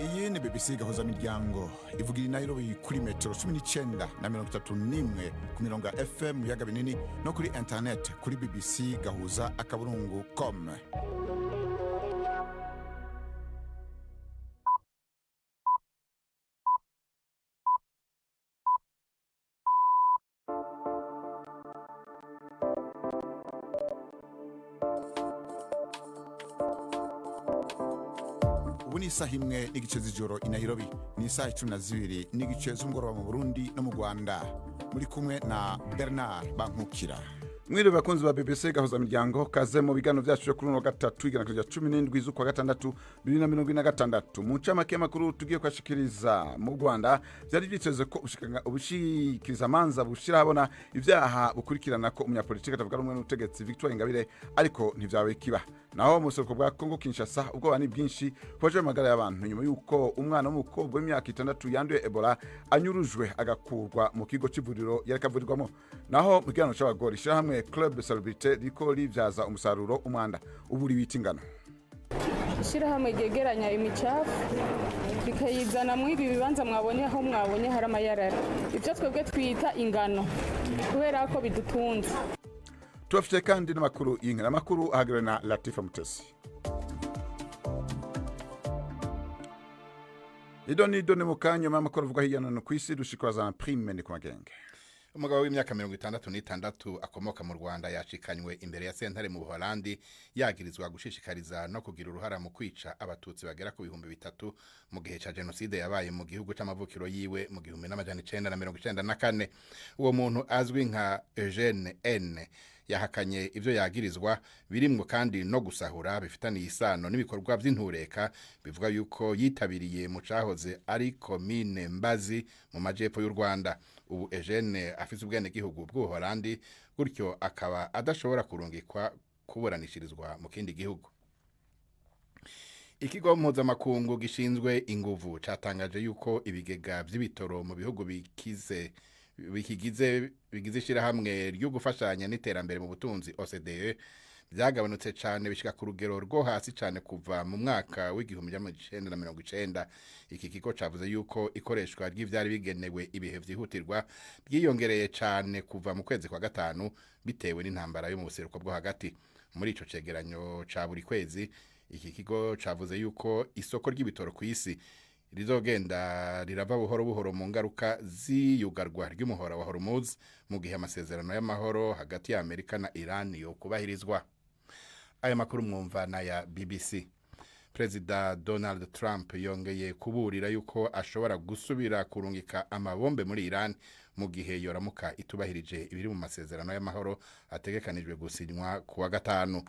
Iyi ni BBC Gahuza Miryango, ivugira i Nairobi kuri metero 19 na 31 ku mirongo ya FM mu biyaga binini no kuri internet kuri bbcgahuza.com. Ubu ni isaha 1:30 z'ijoro i Nairobi, ni isaha 12:30 z'umugoroba mu Burundi no mu Rwanda. Muri kumwe na Bernard Bankukira. Mwiriwe bakunzi ba BBC Gahuza Miryango, kaze mu biganiro byacu byo kuri uno wa gatatu, igenekerezo rya 17 z'ukwa gatandatu 2026. Mu ncamake y'amakuru tugiye kubashikiriza: mu Rwanda byari byiteze ko ubushikirizamanza bushira habona ibyaha bukurikirana ko umunyapolitiki atavuga rumwe n'ubutegetsi Victoire Ingabire, ariko ntivyabaye kiba. Naho mu buseruko bwa Congo Kinshasa, ubwoba ni bwinshi ku baje amagara y'abantu nyuma y'uko umwana w'umukobwa w'imyaka 6 yanduye Ebola anyurujwe agakurwa mu kigo c'ivuriro yariko avurirwamo. Naho mu kiganiro c'abagore, ishirahamwe Club Salubrité riko rivyaza umusaruro umwanda uburi bita ingano. Ishyirahamwe ryegeranya imicafu rikayizana muri ibi bibanza mwabonye, aho mwabonye hari amayarara, ibyo twebwe twita ingano kubera ko bidutunze. Tubafite kandi n'amakuru y'inkino, amakuru ahagarariwe na Latifa Mutesi. Ido ni ido ni mu kanya nyuma y'amakuru avugwa hirya no hino kw'isi dushikiriza na Prime ni ku magenge. Umugabo w'imyaka 66 akomoka mu Rwanda yacikanywe imbere ya sentare mu Buholandi, yagirizwa gushishikariza no kugira uruhara mu kwica Abatutsi bagera ku 3000 mu gihe ca jenoside yabaye mu gihugu c'amavukiro yiwe mu 1994. Uwo muntu azwi nka Eugene N yahakanye ivyo yagirizwa, birimwo kandi no gusahura bifitaniye isano n'ibikorwa vy'intureka, bivuga yuko yitabiriye mu cahoze ari komine Mbazi mu majepfo y'u Rwanda. Ubu Eugene afise ubwenegihugu bw'Ubuholandi, gutyo akaba adashobora kurungikwa kuburanishirizwa mu kindi gihugu. Ikigo mpuzamakungu gishinzwe inguvu catangaje yuko ibigega vy'ibitoro mu bihugu bikize bikigize bigize ishirahamwe ryo gufashanya n'iterambere mu butunzi OCDE byagabanutse cane bishika ku rugero rwo hasi cane kuva mu mwaka w'1990. Iki kigo cavuze yuko ikoreshwa ry'ivyari bigenewe ibihe vyihutirwa ryiyongereye cane kuva mu kwezi kwa gatanu, bitewe n'intambara yo mu buseruko bwo hagati. Muri ico cegeranyo ca buri kwezi, iki kigo cavuze yuko isoko ry'ibitoro kw'isi rizogenda rirava buhoro buhoro mu ngaruka z'iyugarwa ry'umuhora wa Hormuz, mu gihe amasezerano y'amahoro hagati ya Amerika na Iran yo kubahirizwa. Aya makuru mwumva na ya BBC. Perezida Donald Trump yongeye kuburira yuko ashobora gusubira kurungika amabombe muri Iran mu gihe yoramuka itubahirije ibiri mu masezerano y'amahoro ategekanijwe gusinywa ku wa gatanu.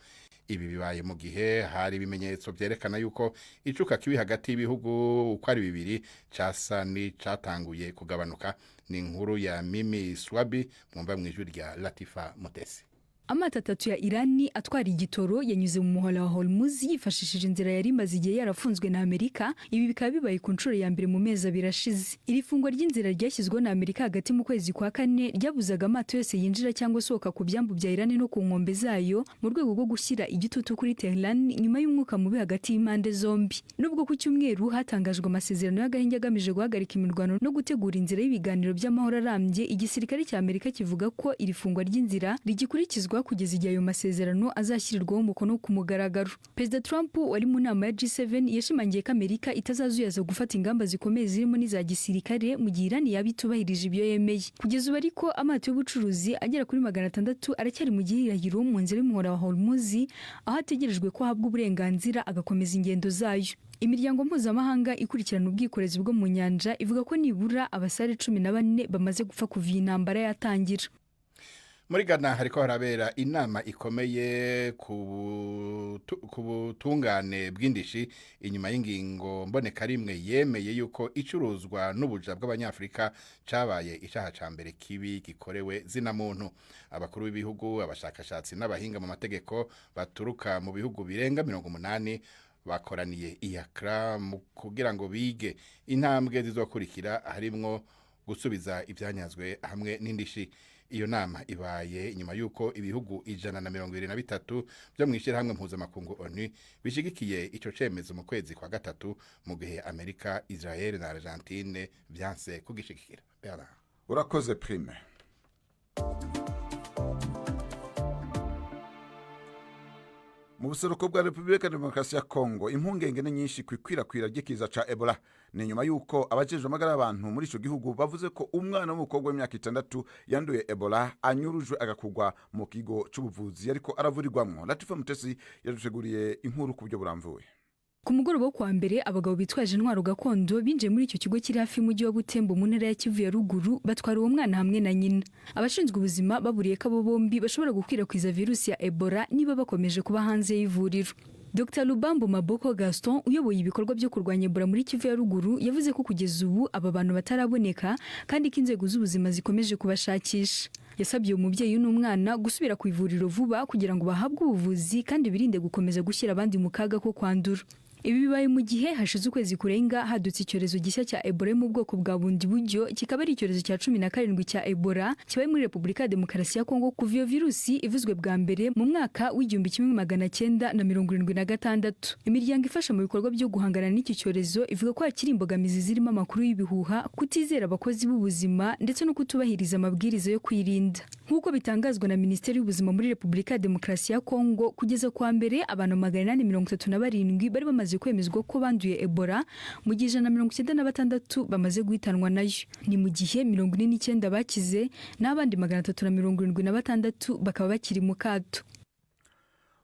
Ibi bibaye mu gihe hari ibimenyetso vyerekana yuko icuka kibi hagati y'ibihugu uko ari bibiri casa n'icatanguye kugabanuka. Ni inkuru ya Mimi Swabi mwumva mw'ijwi rya Latifa Mutesi. Amato atatu ya Irani atwara igitoro yanyuze mu muhora wa Hormuz yifashishije inzira yari imaze igihe yarafunzwe na Amerika. Ibi bikaba bibaye ku nshuro ya mbere mu mezi 2 ashize. Iri fungwa ry'inzira ryashyizweho na Amerika hagati mu kwezi kwa kane ryabuzaga amato yose yinjira cyangwa asohoka ku byambu bya Irani no ku nkombe zayo, mu rwego rwo gushyira igitutu kuri Tehran nyuma y'umwuka mubi hagati y'impande zombi. Nubwo ku cyumweru hatangajwe amasezerano y'agahenge agamije guhagarika imirwano no gutegura inzira y'ibiganiro by'amahoro arambye, igisirikare cya Amerika kivuga ko iri fungwa ry'inzira rigikurikizwa kugeza igihe ayo masezerano azashyirirwaho umukono ku mugaragaro. Perezida Trump wari mu nama ya G7 yashimangiye ko Amerika itazazuyaza gufata ingamba zikomeye zirimo n'iza gisirikare mu gihe Iran yaba itubahirije ibyo yemeye. Kugeza ubu ariko, amato y'ubucuruzi agera kuri 600 aracyari mu gihirahiro mu nzira y'umuhora wa Hormuz, aho ategerejwe ko ahabwa uburenganzira agakomeza ingendo zayo. Imiryango mpuzamahanga ikurikirana ubwikorezi bwo mu nyanja ivuga ko nibura abasare 14 bamaze gupfa kuva iyi ntambara yatangira. Muri Ghana hariko harabera inama ikomeye ku butungane bw'indishi, inyuma y'ingingo mboneka rimwe yemeye yuko icuruzwa n'ubuja bw'Abanyafrika cabaye icaha ca mbere kibi gikorewe zina muntu. Abakuru b'ibihugu, abashakashatsi n'abahinga mu mategeko baturuka mu bihugu birenga 80 bakoraniye i Accra kugira ngo bige intambwe zizokurikira, harimwo gusubiza ivyanyazwe hamwe n'indishi. Iyo nama ibaye inyuma y'uko ibihugu 123 byo mu ishyirahamwe mpuzamakungu ONU bishigikiye ico cemezo mu kwezi kwa gatatu, mu gihe Amerika, Israel na Argentine vyanse kugishigikira. Bernard. Urakoze, Prime. Mu buseruko bwa Repubulika Demokarasi ya Kongo, impungenge ni nyinshi ku ikwirakwira ry'ikiza ca Ebola. Ni nyuma y'uko abajejwe amagara y'abantu muri ico gihugu bavuze ko umwana w'umukobwa w'imyaka 6 yanduye Ebola anyurujwe agakugwa mu kigo c'ubuvuzi ariko aravurirwamwo. Latifa Mutesi yaduteguriye inkuru ku buryo buramvuye. Ku mugoroba wo kuwa mbere, abagabo bitwaje intwaro gakondo binjiye muri icyo kigo kiri hafi y'umujyi wa Butembo mu ntara ya Kivu ya Ruguru, batwara uwo mwana hamwe na nyina. Abashinzwe ubuzima baburiye ko abo bombi bashobora gukwirakwiza virusi ya Ebola niba bakomeje kuba hanze y'ivuriro. Dr Lubambo Maboko Gaston, uyoboye ibikorwa byo kurwanya Ebola muri Kivu ya Ruguru, yavuze ko kugeza ubu aba bantu bataraboneka kandi ko inzego z'ubuzima zikomeje kubashakisha. Yasabye uwo mubyeyi n'umwana gusubira ku ivuriro vuba kugira ngo bahabwe ubuvuzi kandi birinde gukomeza gushyira abandi mu kaga ko kwandura. Ibi bibaye mu gihe hashize ukwezi kurenga hadutse icyorezo gishya cya Ebola yo mu bwoko bwa bundi buryo, kikaba ari icyorezo cya 17 cya Ebola kibaye muri Repubulika ya Demokarasi ya Kongo kuva iyo virusi ivuzwe bwa mbere mu mwaka w'1976. Imiryango ifasha mu bikorwa byo guhangana n'iki cyorezo ivuga ko hakiri imbogamizi zirimo amakuru y'ibihuha, kutizera abakozi b'ubuzima ndetse no kutubahiriza amabwiriza yo kwirinda. Nk'uko bitangazwa na Minisiteri y'Ubuzima muri Repubulika ya Demokarasi ya Kongo, kugeza kuwa mbere abantu 837 bari bamaze kwemezwa ko banduye Ebola, mu gihe 196 bamaze guhitanwa nayo. Ni mu gihe 49 bakize n'abandi 376 bakaba bakiri mu kato.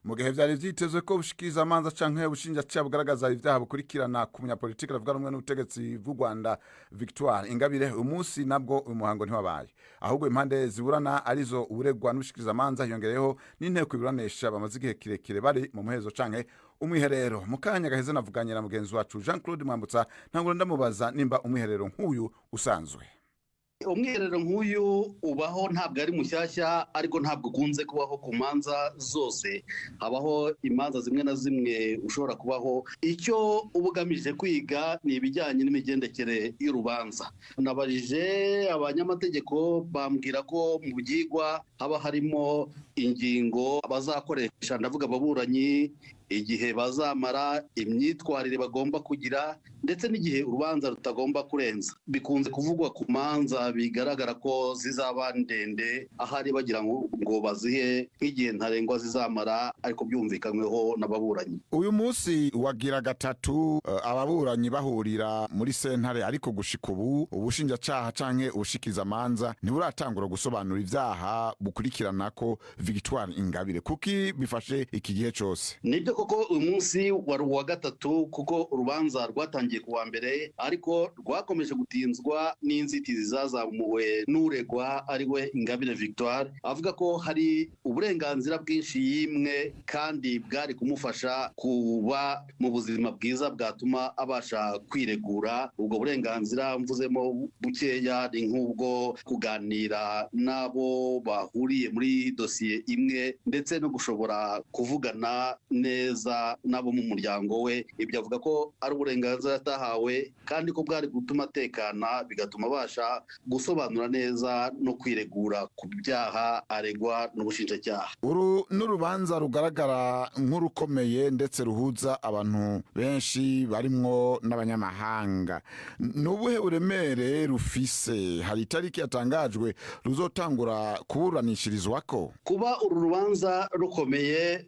Mu gihe vyari vyitezwe ko ubushikirizamanza canke ubushinjacaha bugaragaza ivyaha bukurikirana ku munyapolitiki avuga rumwe n'ubutegetsi bw'u Rwanda Victoire Ingabire, uyu munsi nabwo uyu muhango ntiwabaye, ahubwo impande ziburana, arizo uburegwa n'ubushikirizamanza, hiyongereyeho n'inteko iburanisha, bamaze igihe kirekire bari mu muhezo canke umwiherero. Mu kanya gaheze navuganye na mugenzi wacu Jean Claude Mwambutsa, ntangura ndamubaza nimba umwiherero nk'uyu usanzwe. Umwiherero nk'uyu ubaho, ntabwo ari mushyashya, ariko ntabwo ukunze kubaho ku manza zose. Habaho imanza zimwe na zimwe ushobora kubaho. Icyo uba ugamije kwiga ni ibijyanye n'imigendekere y'urubanza. Nabajije abanyamategeko, bambwira ko mu byigwa haba harimo ingingo bazakoresha, ndavuga ababuranyi, igihe bazamara, imyitwarire bagomba kugira, ndetse n'igihe urubanza rutagomba kurenza. Bikunze kuvugwa ku manza bigaragara ko zizaba ndende, ahari bagira ngo bazihe nk'igihe ntarengwa zizamara, ariko byumvikanyweho n'ababuranyi. Uyu munsi wagira gatatu ababuranyi bahurira muri sentare, ariko gushika ubu ubushinjacaha canke ubushikizamanza ntiburatangura gusobanura ivyaha bukurikirana ko Victoire Ingabire. Kuki bifashe iki gihe cose? Nibyo koko, uyu munsi wari uwa gatatu, kuko urubanza rwatangiye ku wa mbere, ariko rwakomeje gutinzwa n'inzitizi zazamuwe n'uregwa, ari we Ingabire Victoire, avuga ko hari uburenganzira bwinshi yimwe kandi bwari kumufasha kuba mu buzima bwiza bwatuma abasha kwiregura. Ubwo burenganzira mvuzemo bukeya ni nk'ubwo kuganira n'abo bahuriye muri dosiye imwe, ndetse no gushobora kuvugana neza n'abo mu muryango we. Ibyo avuga ko ari uburenganzira atahawe kandi ko bwari gutuma atekana, bigatuma abasha gusobanura neza no kwiregura ku byaha aregwa n'ubushinjacyaha. Uru n'urubanza rugaragara nk'urukomeye ndetse ruhuza abantu benshi barimwo n'abanyamahanga. Ni ubuhe buremere rufise? Hari itariki yatangajwe ruzotangura kuburanishirizwako? Kuba uru rubanza rukomeye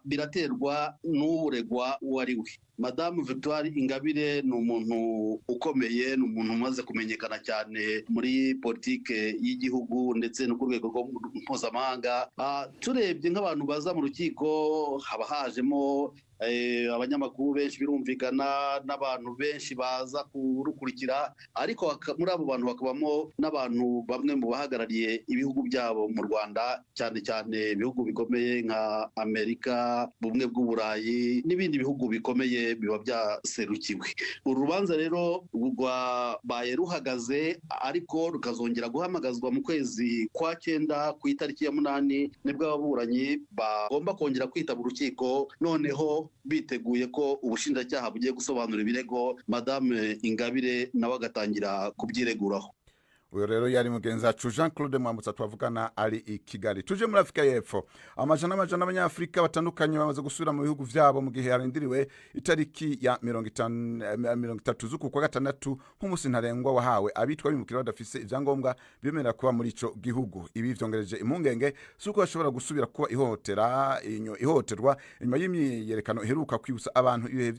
biraterwa n'uregwa uwo ari we. Madamu Victoire Ingabire ni umuntu ukomeye, ni umuntu umaze kumenyekana cyane muri politike y'igihugu ndetse no ku rwego rwo mpuzamahanga. Turebye nk'abantu baza mu rukiko, haba hajemo abanyamakuru benshi, birumvikana, n'abantu benshi baza kurukurikira, ariko muri abo bantu hakabamo n'abantu bamwe mu bahagarariye ibihugu byabo mu Rwanda, cyane cyane ibihugu bikomeye nka Amerika, Bumwe bw'Uburayi n'ibindi bihugu bikomeye biba byaserukiwe. Uru rubanza rero rwabaye ruhagaze, ariko rukazongera guhamagazwa mu kwezi kwa cyenda ku itariki ya 8, nibwo ababuranyi bagomba kongera kwitaba urukiko, noneho biteguye ko ubushinjacyaha bugiye gusobanura ibirego, Madame Ingabire nawe agatangira kubyireguraho. Uyo rero yari mugenzi wacu Jean Claude Mwambutsa twavugana ari i Kigali. Tuje muri Afurika y'Epfo. Amajana n'amajana y'Abanyafurika batandukanye bamaze gusubira mu bihugu vyabo mu gihe harindiriwe itariki ya 50, 30 z'uku kwa gatandatu nk'umunsi ntarengwa wahawe abitwa bimukira badafise ivyangombwa bemerera kuba muri ico gihugu. Ibi vyongereje impungenge z'uko bashobora gusubira kuba ihohoterwa inyuma y'imyiyerekano iheruka kwibutsa abantu ibihe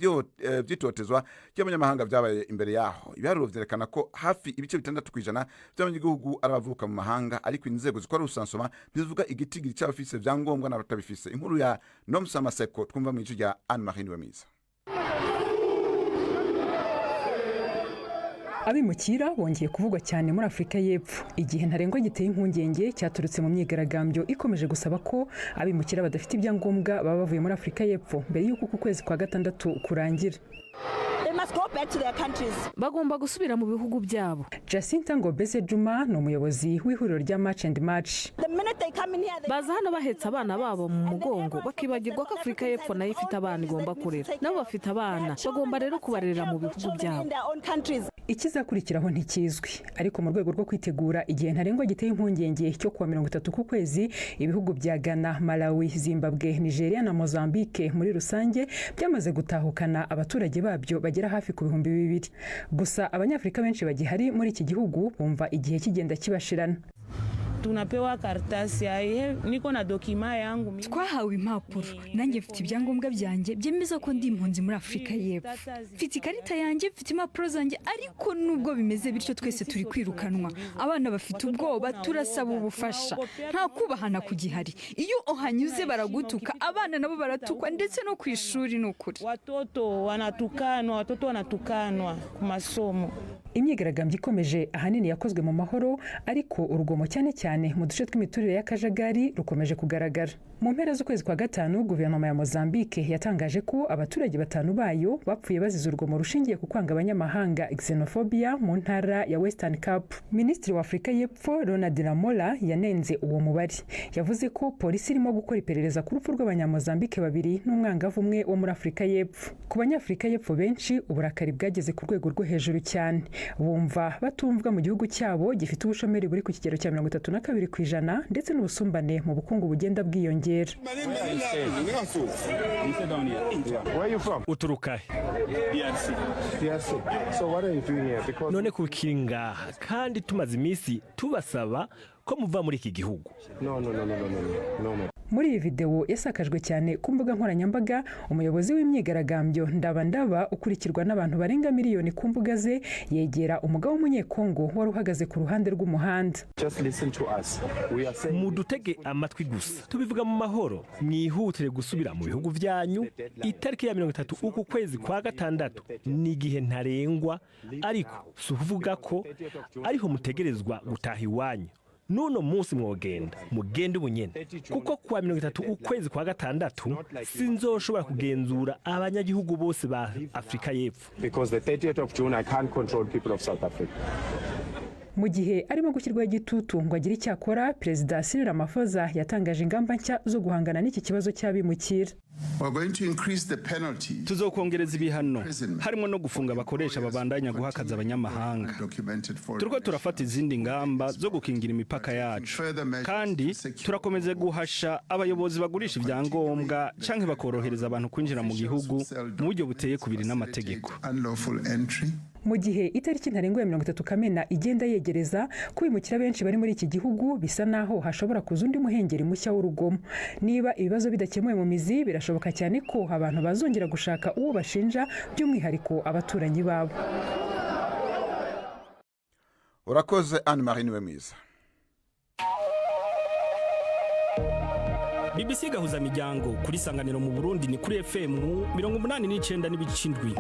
vy'itotezwa ry'abanyamahanga vyabaye imbere yaho. Ibiharuro vyerekana ko hafi ibice 6% by'abanyagihugu ari abavuka mu mahanga, ariko inzego zikora recensement ntizivuga igitigiri c'abafise vyangombwa n'abatabifise. Inkuru ya Nomsa Maseko twumva mw'ijwi rya Anne Marie Niwemiza. Abimukira bongeye kuvugwa cyane muri Afurika y'Epfo. Igihe ntarengwa giteye impungenge cyaturutse mu myigaragambyo ikomeje gusaba ko abimukira badafite ibyangombwa baba bavuye muri Afurika y'Epfo mbere y'uko uku kwezi kwa gatandatu kurangira. Bagomba gusubira mu bihugu byabo. Jacinta Ngobeze Juma ni umuyobozi w'ihuriro rya March and March. Baza hano bahetse abana babo mu mugongo, bakibagirwa ko Afurika y'Epfo nayo ifite abana igomba kurera. Nabo bafite abana, bagomba rero kubarerera mu bihugu byabo. Ikizakurikiraho ntikizwi, ariko mu rwego rwo kwitegura igihe ntarengwa giteye impungenge cyo kuwa 30 ku kwezi, ibihugu bya Ghana, Malawi, Zimbabwe, Nigeria na Mozambique muri rusange byamaze gutahukana abaturage babyo bagera hafi ku 2000. Gusa Abanyafurika benshi bagihari muri iki gihugu bumva igihe kigenda kibashirana. Tunapewa karatasi ya niko na document yangu mimi. Twahawe impapuro, nanjye mfite ibyangombwa byanjye byemeza ko ndi impunzi muri Afurika y'Epfo. Mfite ikarita yanjye, mfite impapuro zanjye, ariko nubwo bimeze bityo twese turi kwirukanwa. Abana bafite ubwoba, turasaba ubufasha. Nta kubahana kugihari. Iyo uhanyuze baragutuka, abana nabo baratukwa, ndetse no ku ishuri, ni ukuri. Watoto wanatukanwa, watoto wanatukanwa ku masomo. Imyigaragambyo ikomeje ahanini yakozwe mu mahoro, ariko urugomo, cyane cyane mu duce tw'imiturire y'akajagari, rukomeje kugaragara. Mu mpera z'ukwezi kwa gatanu, guverinoma ya Mozambique yatangaje ko abaturage batanu bayo bapfuye bazize urugomo rushingiye ku kwanga abanyamahanga, xenophobia, mu ntara ya Western Cape. Minisitiri wa Afurika y'Epfo Ronald Lamola yanenze uwo mubare. Yavuze ko polisi irimo gukora iperereza ku rupfu rw'Abanyamozambique babiri n'umwangavu umwe wo muri Afurika y'Epfo. Ku Banyafurika y'Epfo benshi, uburakari bwageze ku rwego rwo hejuru cyane. Bumva batumvwa mu gihugu cyabo gifite ubushomeri buri ku kigero cya 32% ndetse n'ubusumbane mu bukungu bugenda bwiyongera. Uturuka he? None kukiri ngaha kandi tumaze iminsi tubasaba ko muva muri iki gihugu? Muri iyi videwo yasakajwe cyane ku mbuga nkoranyambaga, umuyobozi w'imyigaragambyo Ndaba Ndaba, ukurikirwa n'abantu barenga miliyoni ku mbuga ze, yegera umugabo w'Umunyekongo wari uhagaze ku ruhande rw'umuhanda. Mudutege amatwi gusa, tubivuga mu mahoro. Mwihutire gusubira mu bihugu byanyu. Itariki ya 30 uku kwezi kwa gatandatu ni igihe ntarengwa, ariko si ukuvuga ko ariho mutegerezwa gutaha iwanyu. N'uno munsi mwogenda, mugende ubunyene, kuko kuwa 30 ukwezi kwa gatandatu sinzoshobora kugenzura abanyagihugu bose ba Afurika y'Epfo. Because the 30th of June, I can't control people of South Africa. Mu gihe arimo gushyirwaho igitutu ngo agire icyo akora, Perezida Cyril Ramaphosa yatangaje ingamba nshya zo guhangana n'iki kibazo cy'abimukira. Tuzokongereza ibihano, harimo no gufunga abakoresha babandanya guhakaza abanyamahanga. Turiko turafata izindi ngamba zo gukingira imipaka yacu, kandi turakomeza guhasha abayobozi bagurisha ibyangombwa canke bakorohereza abantu kwinjira mu gihugu mu buryo buteye kubiri n'amategeko. Mu gihe itariki ntarengwa ya 30 Kamena igenda yegereza, kwimukira benshi bari muri iki gihugu, bisa naho hashobora kuza undi muhengeri mushya w'urugomo. Niba ibibazo bidakemuwe mu mizi, birashoboka cyane ko abantu bazongera gushaka uwo bashinja, by'umwihariko abaturanyi babo. Urakoze Anne Marie Niwe Mwiza. BBC Gahuza Miryango kuri Sanganiro mu Burundi ni kuri FM 89.7.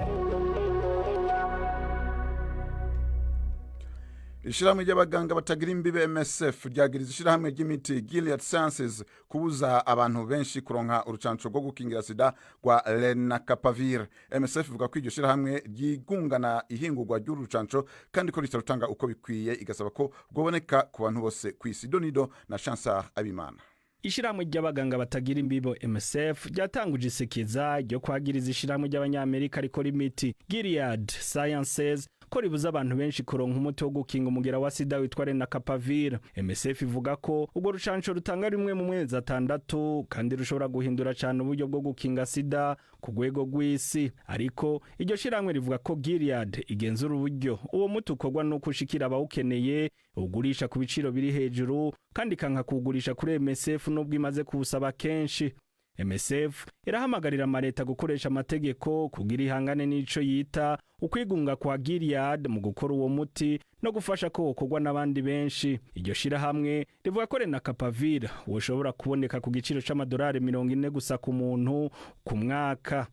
Ishirahamwe ry'abaganga batagira imbibe MSF ryagiriza ishirahamwe ry'imiti Gilead Sciences kubuza abantu benshi kuronka urucanco rwo gukingira sida rwa lenacapavir. MSF ivuga ko iryo shirahamwe ryigungana ihingurwa ry'uru rucanco kandi ko ritarutanga uko bikwiye, igasaba ko rwoboneka ku bantu bose ku isi. Donido na Chansar Abimana. Ishirahamwe ry'abaganga batagira imbibo MSF ryatanguje isekeza ryo kwagiriza ishirahamwe ry'Abanyamerika rikora imiti Gilead Sciences ko ribuza abantu benshi kuronka umuti wo gukinga umugera wa sida witwa Lenacapavir. MSF ivuga ko urwo rucanco rutanga rimwe mu mezi 6 kandi rushobora guhindura cyane uburyo bwo gukinga sida ku rwego rw'isi. Ariko iryo shirahamwe rivuga ko Gilead igenzura uburyo uwo muti ukorwa nuko ushikira abawukeneye, ugurisha ku biciro biri hejuru, kandi ikanka kuwugurisha kuri MSF nubwo imaze kuwusaba kenshi. MSF irahamagarira amaleta gukoresha amategeko kugira ihangane n'ico yita ukwigunga kwa Gilead mu gukora uwo muti no gufasha ko wokorwa n'abandi benshi. Iryo shirahamwe rivuga ko Lenacapavir woshobora kuboneka ku giciro c'amadolari 40 gusa ku muntu ku mwaka.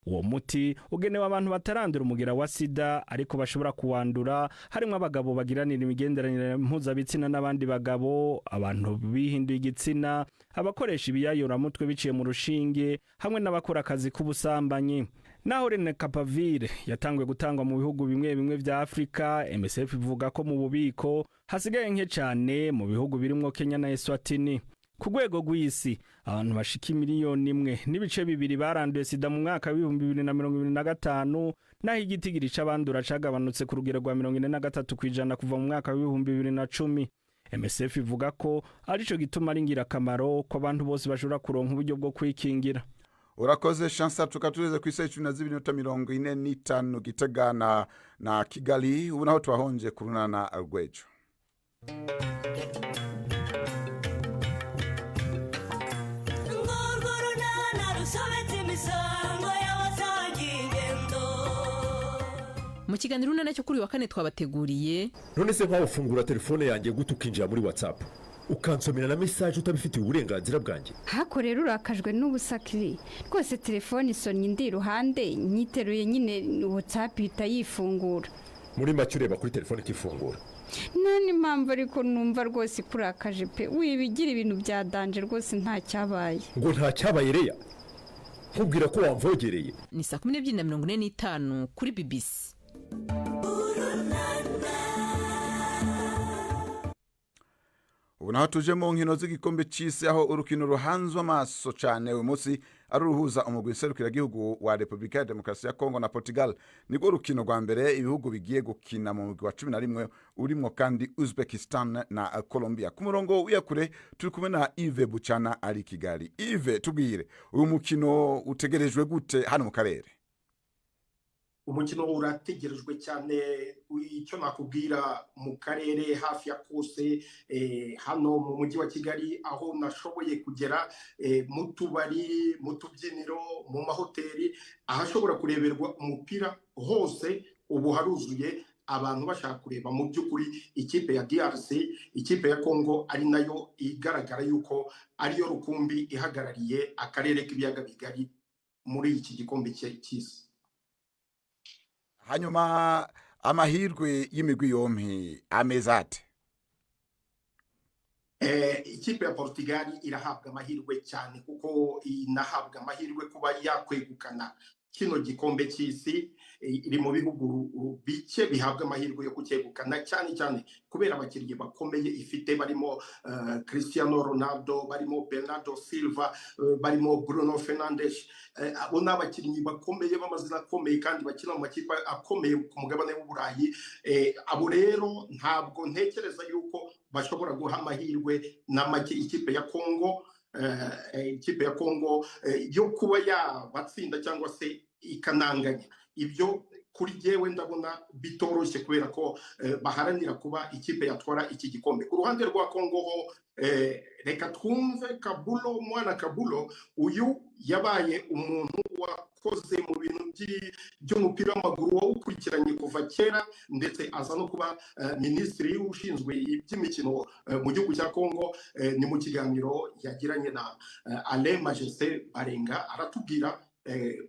Uwo muti ugenewe abantu batarandura umugera wa sida ariko bashobora kuwandura, harimwo abagabo bagiranira imigenderanire mpuzabitsina n'abandi bagabo, abantu bihinduye igitsina, abakoresha ibiyayoramutwe biciye mu rushinge, hamwe n'abakora akazi k'ubusambanyi. Naho Lenacapavir yatanguye gutangwa mu bihugu bimwe bimwe vya Afrika, MSF ivuga ko mu bubiko hasigaye nke cane mu bihugu birimwo Kenya na Eswatini. Ku rwego rw'isi, abantu bashika 1.2 miliyoni baranduye sida mu mwaka wa 2025, naho igitigiri c'abandura cagabanutse ku rugero rwa 43% kuva mu mwaka wa 2010. MSF ivuga ko arico gituma ari ingirakamaro ko abantu bose bashobora kuronka uburyo bwo kwikingira. Urakoze, Shansa. Tukaba tugeze ku isaha 12:45 Gitega na Kigali. Ubu naho twahonje ku Runana rw'ejo. Ngurwo runana rusobetse imisango y'abasangiye ingendo. Mu kiganiro Urunana cyo kuri uyu wa kane twabateguriye: None se nkawe ufungura telefone yanjye gute, ukinjira muri WhatsApp, ukansomera na message utabifitiye uburenganzira bwanjye? Hako rero urakajwe n'ubusakiri rwose. Telefone isonnye indi iruhande, nyiteruye nyine, WhatsApp ihita yifungura. Muri make ureba kuri telefone ikifungura? Nta n'impamvu, ariko numva rwose ikurakaje pe. Wibigira ibintu bya danger rwose, nta cyabaye. Ngo nta cyabaye? Reya, nkubwira ko wamvogereye. Ni saa 12:45 kuri BBC. Ubu naho tuje mu nkino z'igikombe c'isi, aho urukino ruhanzwe amaso cyane uyu munsi ari uruhuza umugwi nserukiragihugu wa Repubulika ya Demokarasi ya Kongo na Portugal. Nirwo rukino rwa mbere ibihugu bigiye gukina mu mugwi wa 11, urimwo kandi Uzbekistan na Colombia. Ku murongo wiyakure turi kumwe na Yves Bucana ari i Kigali. Yves, tubwire, uyu mukino utegerejwe gute hano mu karere? Umukino urategerejwe cyane. Icyo nakubwira, mu karere hafi ya kose, hano mu mujyi wa Kigali aho nashoboye kugera, mu tubari, mu tubyiniro, mu mahoteli, ahashobora kureberwa umupira hose, ubu haruzuye abantu bashaka kureba mu by'ukuri ikipe ya DRC, ikipe ya Congo, ari nayo igaragara yuko ariyo rukumbi ihagarariye akarere k'ibiyaga bigari muri iki gikombe cy'isi. Hanyuma amahirwe y'imigwi yompi ameze ate? Ikipe ya Portugal irahabwa amahirwe cyane, kuko inahabwa amahirwe kuba yakwegukana kino gikombe cy'isi. Iri mu bihugu bike bihabwa amahirwe yo kucyegukana, cyane cyane kubera abakinnyi bakomeye ifite, barimo Cristiano Ronaldo, barimo Bernardo Silva, barimo Bruno Fernandes. Abo ni abakinnyi bakomeye b'amazina akomeye kandi bakina mu makipe akomeye ku mugabane w'Uburayi. Abo rero ntabwo ntekereza yuko bashobora guha amahirwe na make ikipe ya Congo, yo kuba yabatsinda cyangwa se ikananganya. Ibyo kuri jyewe ndabona bitoroshye, kubera ko baharanira kuba ikipe yatwara iki gikombe. Ku ruhande rwa Congo ho, reka twumve Kabulo Mwana Kabulo. Uyu yabaye umuntu wakoze mu bintu by'umupira w'amaguru, wawukurikiranye kuva kera, ndetse aza no kuba minisitiri ushinzwe iby'imikino mu gihugu cya Congo. Ni mu kiganiro yagiranye na Alain Majesté Barenga, aratubwira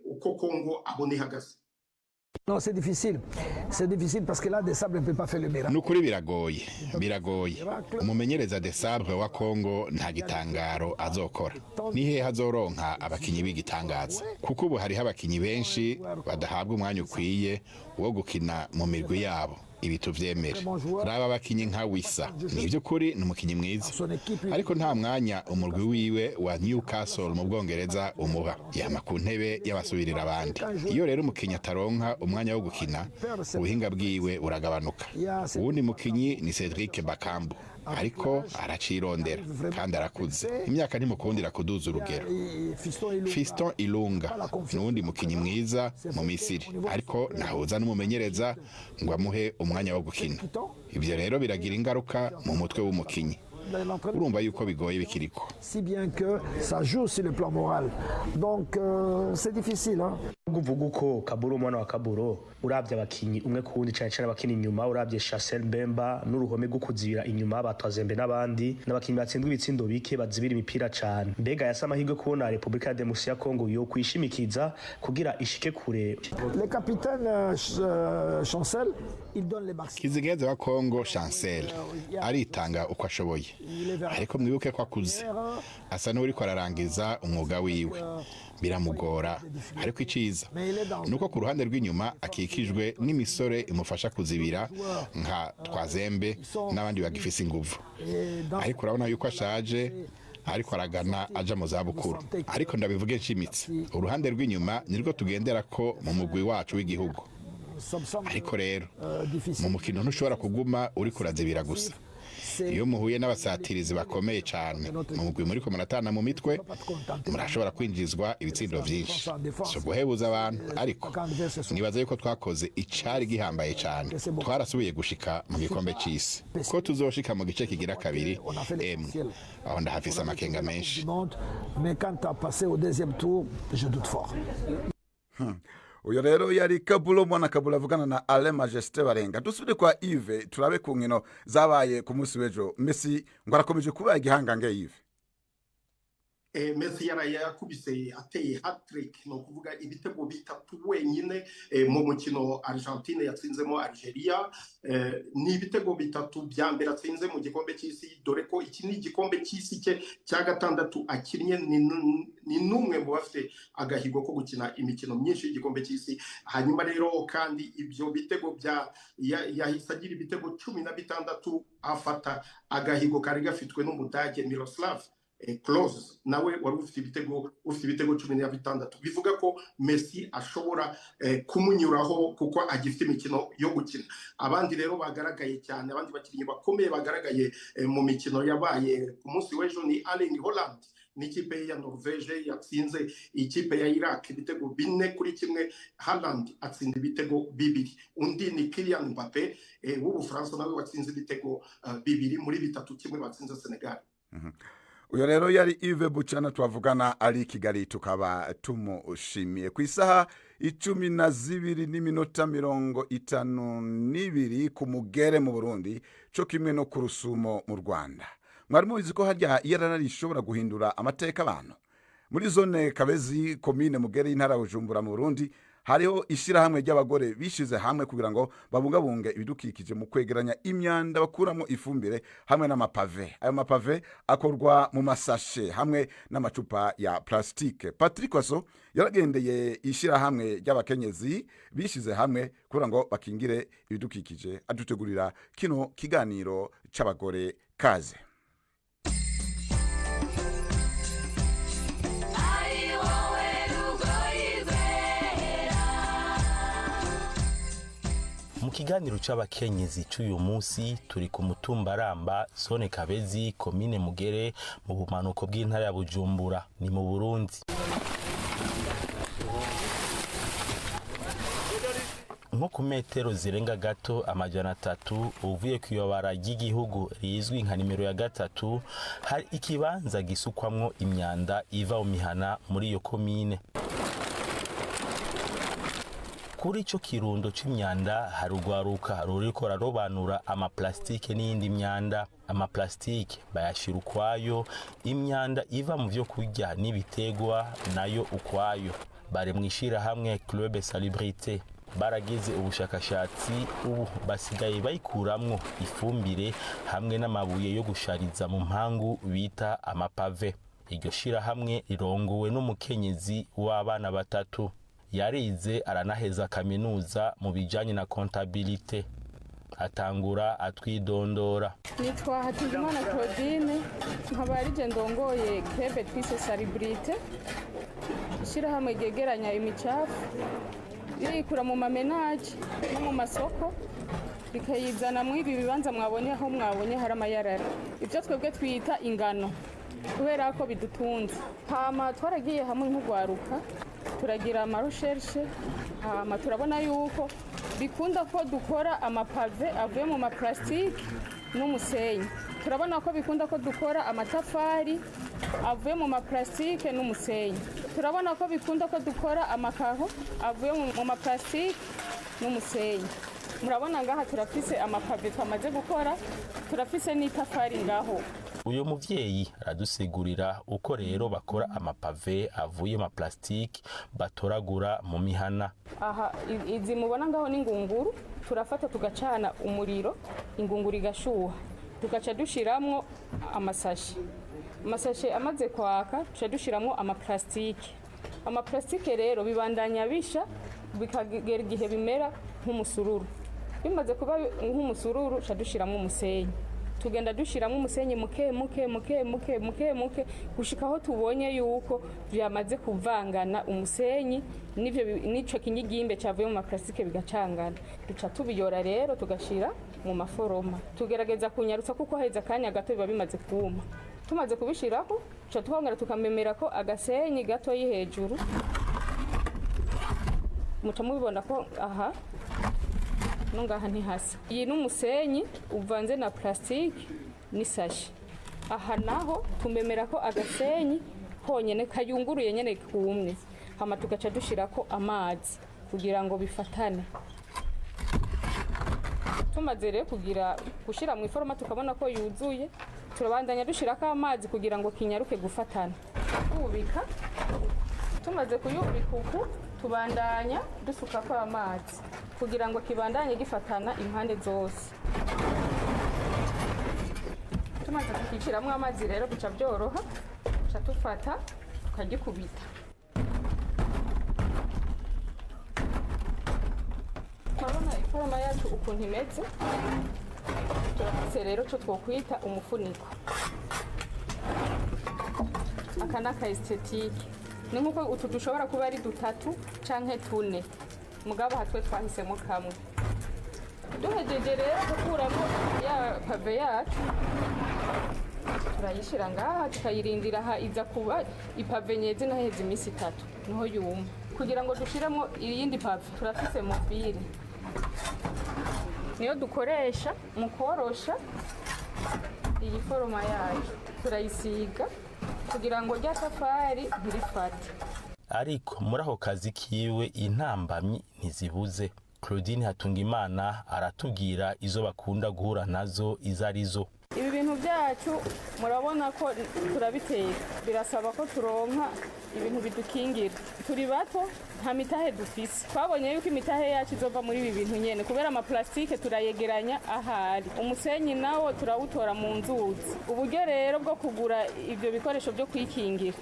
uko Congo abona ihagaze. Non, c'est difficile. C'est difficile parce que là, Desabre ne peut pas faire le miracle. Ni ukuri biragoye, biragoye. Umumenyereza Desabre wa Kongo nta gitangaro azokora. Ni hehe azoronka abakinyi b'igitangaza? Kuko ubu hariho abakinyi benshi badahabwa umwanya ukwiye wo gukina mu mirwi yabo. Ibi tuvyemere. Raba abakinyi nka Wisa, ni ivy'ukuri ni umukinyi mwiza, ariko nta mwanya umurwi wiwe wa Newcastle mu Bwongereza umuha, yama ku ntebe y'abasubirira abandi. Iyo rero umukinyi ataronka umwanya wo gukina, ubuhinga bwiwe buragabanuka. Uwundi mukinyi ni Cedric Bakambu, ariko aracirondera kandi arakuze, imyaka ntimukundira kuduza urugero. Fiston Ilunga ni uwundi mukinyi mwiza mu Misiri, ariko ntahuza n'umumenyereza ngo amuhe umwanya wo gukina. Ibyo rero biragira ingaruka mu mutwe w'umukinyi. Urumva yuko bigoye bikiriko. Si bien que ça joue sur le plan moral. Donc c'est difficile, hein. Ubwo uvuga uko Kaburo, umwana wa Kaburo, urabye abakinyi umwe ku wundi, cyane cyane abakina inyuma, urabye Chancel Mbemba n'uruhome rwo kuzibira inyuma batwazembe n'abandi, n'abakinyi batsindwa ibitsindo bike, bazibira imipira cyane. Mbega yasa amahirwe kubona Repubulika ya Demokarasi ya Kongo yo kwishimikiza kugira ishike kure? Le capitaine Chancel, il donne les maximums. Kizigenza wa Kongo Chancel aritanga uko ashoboye, ariko mwibuke ko akuze, asa n'uriko ararangiza umwuga wiwe, biramugora. Ariko iciza nuko ku ruhande rw'inyuma akikijwe n'imisore imufasha kuzibira nka Twazembe n'abandi bagifise inguvu. Ariko urabona yuko ashaje, ariko aragana aja mu zabukuru. Ariko ndabivuge nshimitse, uruhande rw'inyuma nirwo tugendera ko mu mugwi wacu w'igihugu. Ariko rero mu mukino ntushobora kuguma uri kurazibira gusa. Iyo muhuye n'abasatirizi bakomeye cyane mu mugwi muriko muratana mu mitwe, murashobora kwinjizwa ibitsindo vyinshi. Si uguhebuza abantu, ariko nibaza yuko twakoze icari gihambaye cyane, twarasubiye gushika mu gikombe c'isi. Ko tuzoshika mu gice kigira kabiri, emwe aho ndahafise amakenga menshi. Mais quant à passer au deuxième tour, je doute fort. Uyo rero yari Kabulo Mwana Kabulo avugana na Alain Majesté Barenga. Dusubire kwa Yves, turabe ku nkino zabaye ku munsi w'ejo. Messi ngo arakomeje kuba igihangange, Yves. Messi yaraye yakubise ateye hat-trick, ni ukuvuga ibitego bitatu wenyine mu mukino Argentine yatsinzemo Algeria. Ni ibitego bitatu bya mbere atsinze mu gikombe cy'isi, dore ko iki ni igikombe cy'isi cye cya gatandatu akinnye. Ni n'umwe mu bafite agahigo ko gukina imikino myinshi y'igikombe cy'isi. Hanyuma rero kandi ibyo bitego bya yahise agira ibitego 16, afata agahigo kari gafitwe n'Umudage Miroslav Klose, nawe wari ufite ibitego 16. Bivuga ko Messi ashobora kumunyuraho kuko agifite imikino yo gukina. Abandi rero bagaragaye cyane, abandi bakinnyi bakomeye bagaragaye mu mikino yabaye ku munsi w'ejo ni Erling Haaland n'ikipe ye ya Norvege yatsinze ikipe ya Iraq ibitego 4-1, Haaland atsinda ibitego bibiri. Undi ni Kylian Mbappe w'Ubufaransa, nawe watsinze ibitego bibiri muri 3-1 batsinze Senegal. Uyo rero yari Yves Bucana twavugana ari i Kigali, tukaba tumushimiye. Ku isaha 12:52 ku Mugere mu Burundi, co kimwe no ku Rusumo mu Rwanda. Mwari mubizi ko harya iyarara rishobora guhindura amateka abantu? Muri zone Kabezi, komine Mugere, y'intara ya Bujumbura mu Burundi, hariho ishyirahamwe ry'abagore bishize hamwe kugira ngo babungabunge ibidukikije mu kwegeranya imyanda bakuramo ifumbire hamwe n'amapave. Ayo mapave akorwa mu masashe hamwe n'amacupa ya plastique. Patrick Waso yaragendeye ishyirahamwe ry'abakenyezi bishize hamwe kugira ngo bakingire ibidukikije, adutegurira kino kiganiro c'abagore. Kaze. Ari wowe rugoyi rwera. Mu kiganiro c'abakenyezi c'uyu munsi turi ku mutumba Ramba, zone Kabezi, komine Mugere, mu bumanuko bw'intara ya Bujumbura, ni mu Burundi. Nko ku metero zirenga gato 300 uvuye ku ibarabara ry'igihugu rizwi nka nimero ya 3, hari ikibanza gisukwamwo imyanda iva mu mihana muri iyo komine. Kuri ico kirundo c'imyanda hari urwaruka ruriko rarobanura amaplastike n'iyindi myanda. Amaplastike bayashira ukwayo, imyanda iva mu vyo kurya n'ibitegwa nayo ukwayo. Bari mw'ishirahamwe Club Salubrité, baragize ubushakashatsi, ubu basigaye bayikuramwo ifumbire hamwe n'amabuye yo gushariza mu mpangu bita amapave. Iryo shirahamwe rirongowe n'umukenyezi w'abana batatu, yarize aranaheza kaminuza mu bijanye na comptabilité. Atangura atwidondora. Nitwa Hakizimana Claudine, nkaba ari ndongoye club twise Salubrité, ishyirahamwe ryegeranya imicafu riyikura mu ma ménages no mu masoko, rikayizana muri ibi bibanza mwabonye aho mwabonye hari amayarara, ibyo twebwe twita ingano kubera ko bidutunze. Hama twaragiye hamwe nk'urwaruka, turagira ama recherches, hama turabona yuko bikunda ko dukora ama pavés avuye mu ma plastiques n'umusenyi. Turabona ko bikunda ko dukora amatafari avuye mu ma plastiques n'umusenyi. Turabona ko bikunda ko dukora amakaro avuye mu ma plastiques n'umusenyi. Murabona ngaha turafise ama pavés twamaze gukora, turafise n'itafari ngaho. Uyu muvyeyi aradusigurira uko rero bakora ama pavés avuye mu plastique batoragura mu mihana. Aha izi mubona ngaho ni ingunguru. Turafata tugacana umuriro, ingunguru igashuha, tugaca dushiramwo amasashe. Amasashe amaze kwaka, tuca dushiramwo ama plastiques. Ama plastiques rero bibandanya bisha, bikagera igihe bimera nk'umusururu. Bimaze kuba nk'umusururu, tuca dushiramwo umusenyi. Tugenda dushiramwo umusenyi muke muke muke muke muke muke, gushika aho tubonye yuko byamaze kuvangana umusenyi n'ivyo n'ico kinyigimbe cavuye mu ma plastiques, bigacangana. Duca tubiyora rero, tugashira mu maforoma. Tugerageza kunyarutsa kuko haheze akanya gato biba bimaze kuma. Tumaze kubishirako, duca twongera tukamemera ko agasenyi gatoyi hejuru. Muca mubibona ko aha no ngaha ntihasa. Iyi ni umusenyi uvanze na plastique n'isashe. Aha naho tumemera ko agasenyi konyene kayunguruye nyene kumye, hama tugaca dushirako amazi kugira ngo bifatane. Tumaze rero kugira gushira mu iforoma, tukabona ko yuzuye, turabandanya dushirako amazi kugira ngo kinyaruke gufatana. Tubika, tumaze kuyubika uku, tubandanya dusukako amazi kugira ngo kibandanye gifatana impande zose. Tumaze kukiciramwo amazi rero, bica byoroha, duca dufata tukagikubita. Turabona iforoma yacu ukuntu imeze. Turafise rero cyo twokwita umufuniko. Aka ni aka esthétique, ni nk'uko utu dushobora kuba ari dutatu canke tune, mugabo aha twe twahisemo kamwe. Duhejeje rero gukuramo ya pavé yacu, turayishira ngaha, tukayirindira. Aha iza kuba i pavé nyezi naheze iminsi 3 niho yuma. Kugira ngo dushiremo iyindi pavé, turafise mobile, niyo dukoresha mu korosha iyi foroma yacu. Turayisiga kugira ngo rya tafari ntirifate. Ariko muri ako kazi kiwe intambamyi ntizibuze. Claudine Hatungimana aratubwira izo bakunda guhura nazo izo arizo. Ibi bintu byacu murabona ko turabiteka, birasaba ko turonka ibintu bidukingira. Turi bato, nta mitahe dufise. Twabonye yuko imitahe yacu izova muri ibi bintu nyene, kubera ama plastiques turayegeranya ahari, umusenyi nawo turawutora mu nzuzi. Uburyo rero bwo kugura ivyo bikoresho byo kwikingira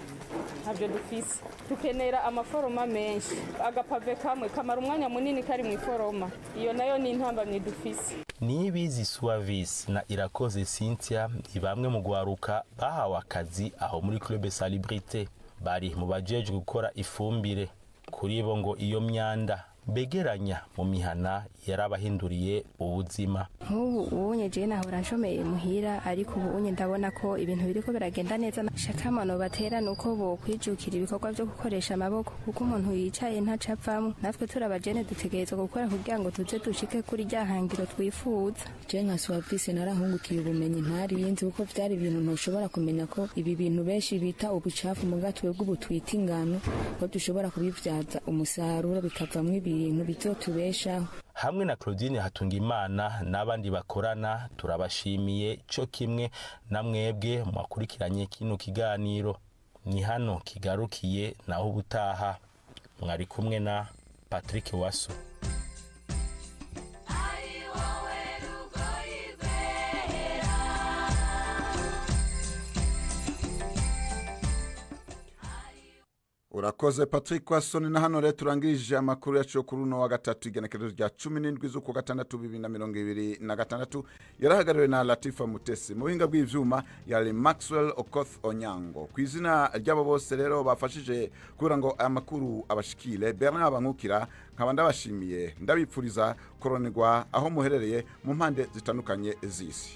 ntabyo dufise. Dukenera amaforoma menshi. Aga pavé kamwe kamara umwanya munini kari mu iforoma. Iyo nayo ni intambamyi dufise. Niyibizi Suavis na Irakoze Cynthia ni bamwe mu gwaruka bahawe akazi aho muri Club Salubrité. Bari mu bajejwe gukora ifumbire. Kuri bo ngo iyo myanda begeranya mu mihana yarabahinduriye ubuzima. Nk'ubu ubunye jewe nahora nshomeye muhira, ariko ubu unye ndabona ko ibintu biriko biragenda neza. Shakamano batera nuko bokwijukira ibikorwa vyo gukoresha amaboko, kuko umuntu yicaye ntaco avamwo. Natwe turi abajene dutegerezwa gukora kugira ngo tuze dushike kuri rya hangiro twifuza. Je nka Suavise narahungukiye ubumenyi ntari nzi, kuko vyari ibintu ntushobora kumenya ko ibi bintu benshi bita ubucafu muga twebwe ubu twita ingano, ko dushobora kubivyaza umusaruro bikavamwo ibintu bizotubeshaho. Hamwe na Claudine Hatungimana n'abandi bakorana, turabashimiye cyo kimwe na mwebwe mwakurikiranye kino kiganiro. Ni hano kigarukiye, naho ubutaha. Mwari kumwe na Patrick Wasu. Ari wowe rugoyi rwera. Urakoze Patrick Wasoni. Na hano rero turangirije amakuru yacu yo kuri uno wa gatatu, igenekerezo rya 17 z'ukwa gatandatu 2026. Yarahagarariwe na Latifa Mutesi, mu buhinga bw'ivyuma yari Maxwell Okoth Onyango. Ku izina ry'abo bose rero bafashije kugira ngo aya makuru abashikire, Bernard Bankukira nkaba ndabashimiye, ndabipfuriza koronirwa aho muherereye mu mpande zitandukanye z'isi.